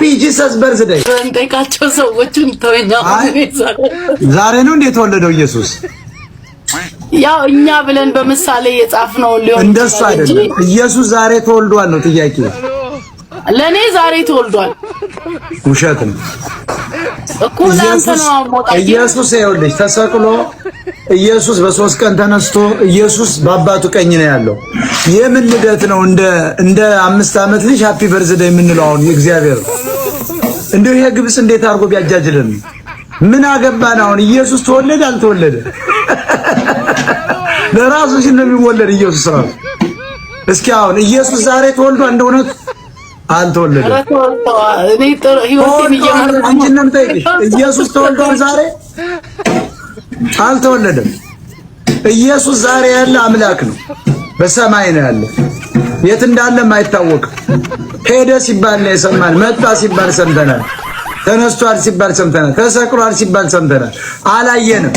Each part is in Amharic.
Happy Jesus birthday። እንጠይቃቸው ሰዎችን፣ ተወኛ። ዛሬ ነው እንዴ የተወለደው ኢየሱስ? ያው እኛ ብለን በምሳሌ የጻፍነው ሊሆን እንደሱ አይደለም። ኢየሱስ ዛሬ ተወልዷል ነው ጥያቄ። ለኔ ዛሬ ተወልዷል። ውሸት ነው እኮ፣ ለአንተ ነው ሞጣ። ኢየሱስ ይኸውልሽ ተሰቅሎ፣ ኢየሱስ በ3 ቀን ተነስቶ፣ ኢየሱስ በአባቱ ቀኝ ነው ያለው። የምን ልደት ነው? እንደ 5 ዓመት ልጅ happy birthday የምንለው አሁን የእግዚአብሔር እንደው ይሄ ግብጽ እንዴት አድርጎ ቢያጃጅልን ምን አገባን? አሁን ኢየሱስ ተወለደ አልተወለደ ለራሱ ሲል ነው የሚወለድ ኢየሱስ ራሱ። እስኪ አሁን ኢየሱስ ዛሬ ተወልዷል እንደሆነ አልተወለደም። አንቺን ነው የምጠይቅሽ። ኢየሱስ ተወልዷል ዛሬ? አልተወለደም። ኢየሱስ ዛሬ ያለ አምላክ ነው። በሰማይ ነው ያለ። የት እንዳለም አይታወቅም። ሄደ ሲባል ነው የሰማን። መጣ ሲባል ሰምተናል። ተነስቷል ሲባል ሰምተናል። ተሰቅሏል ሲባል ሰምተናል። አላየንም።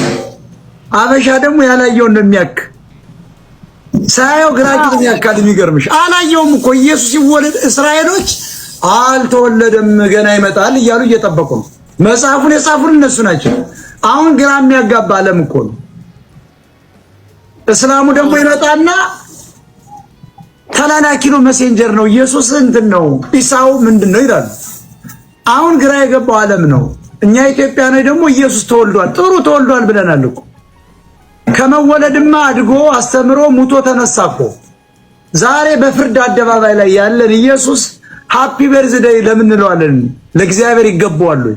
አበሻ ደግሞ ያላየውን ነው የሚያክ፣ ሳያየው ግራ ቂጡን ያካል። የሚገርምሽ አላየውም እኮ ኢየሱስ ሲወለድ። እስራኤሎች አልተወለደም ገና ይመጣል እያሉ እየጠበቁ ነው። መጽሐፉን የጻፉን እነሱ ናቸው። አሁን ግራ የሚያጋባ ዓለም እኮ ነው። እስላሙ ደግሞ ይመጣና ተላላኪ ነው፣ messenger ነው፣ ኢየሱስ እንትን ነው፣ ኢሳው ምንድን ነው ይላሉ። አሁን ግራ የገባው ዓለም ነው። እኛ ኢትዮጵያኖች ደግሞ ኢየሱስ ተወልዷል፣ ጥሩ ተወልዷል ብለናል እኮ። ከመወለድማ አድጎ አስተምሮ ሙቶ ተነሳ እኮ። ዛሬ በፍርድ አደባባይ ላይ ያለን ኢየሱስ happy birthday ለምን እንለዋለን? ለእግዚአብሔር ይገባዋል ወይ?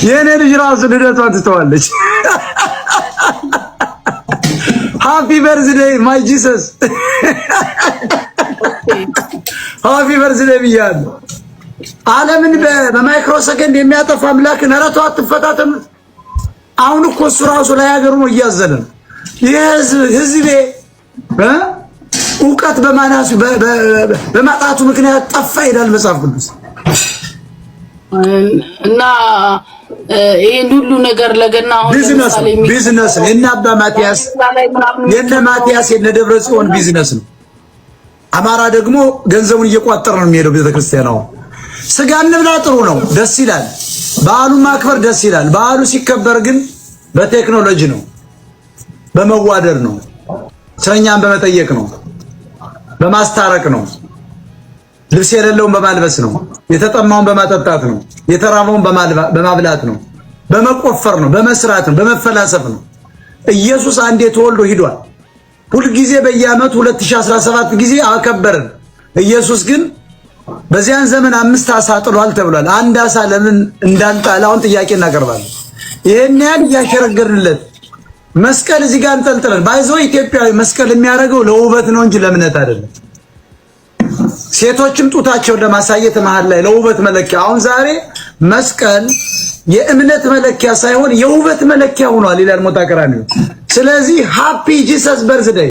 የእኔ ልጅ ራሱ ልደቷን ትተዋለች። Happy birthday my Jesus፣ happy birthday ብያለሁ። ዓለምን በ micro second የሚያጠፋ አምላክን ኧረ ተው አትፈታተኑት። አሁን እኮ እሱ ራሱ ላይ ሀገሩ ነው እያዘነ ነው። ይህ ህዝብ ህዝቤ እውቀት በማናሱ በማጣቱ ምክንያት ጠፋ ይላል መጽሐፍ ቅዱስ። እና ይሄን ሁሉ ነገር ለገና አሁን ቢዝነስ ነው፣ ቢዝነስ ነው። የነ አባ ማቲያስ፣ የነ ማቲያስ፣ የነ ደብረ ጽዮን ቢዝነስ ነው። አማራ ደግሞ ገንዘቡን እየቋጠረ ነው የሚሄደው ቤተክርስቲያን። አሁን ስጋ እንብላ ጥሩ ነው፣ ደስ ይላል። በዓሉን ማክበር ደስ ይላል። በዓሉ ሲከበር ግን በቴክኖሎጂ ነው፣ በመዋደድ ነው፣ እስረኛን በመጠየቅ ነው፣ በማስታረቅ ነው፣ ልብስ የሌለውን በማልበስ ነው፣ የተጠማውን በማጠጣት ነው፣ የተራበውን በማብላት ነው፣ በመቆፈር ነው፣ በመስራት ነው፣ በመፈላሰፍ ነው። ኢየሱስ አንዴ ተወልዶ ሂዷል። ሁልጊዜ በየዓመቱ 2017 ጊዜ አከበርን። ኢየሱስ ግን በዚያን ዘመን አምስት አሳ ጥሏል ተብሏል። አንድ አሳ ለምን እንዳልጣለ አሁን ጥያቄ እናቀርባለን። ይሄን ያህል እያሸረገርንለት መስቀል እዚህ ጋር እንጠልጥለን ባይዘው ኢትዮጵያዊ መስቀል የሚያደርገው ለውበት ነው እንጂ ለእምነት አይደለም። ሴቶችም ጡታቸውን ለማሳየት መሀል ላይ ለውበት መለኪያ። አሁን ዛሬ መስቀል የእምነት መለኪያ ሳይሆን የውበት መለኪያ ሆኗል ይላል ሞጣ ቀራኒዮ። ስለዚህ happy Jesus birthday።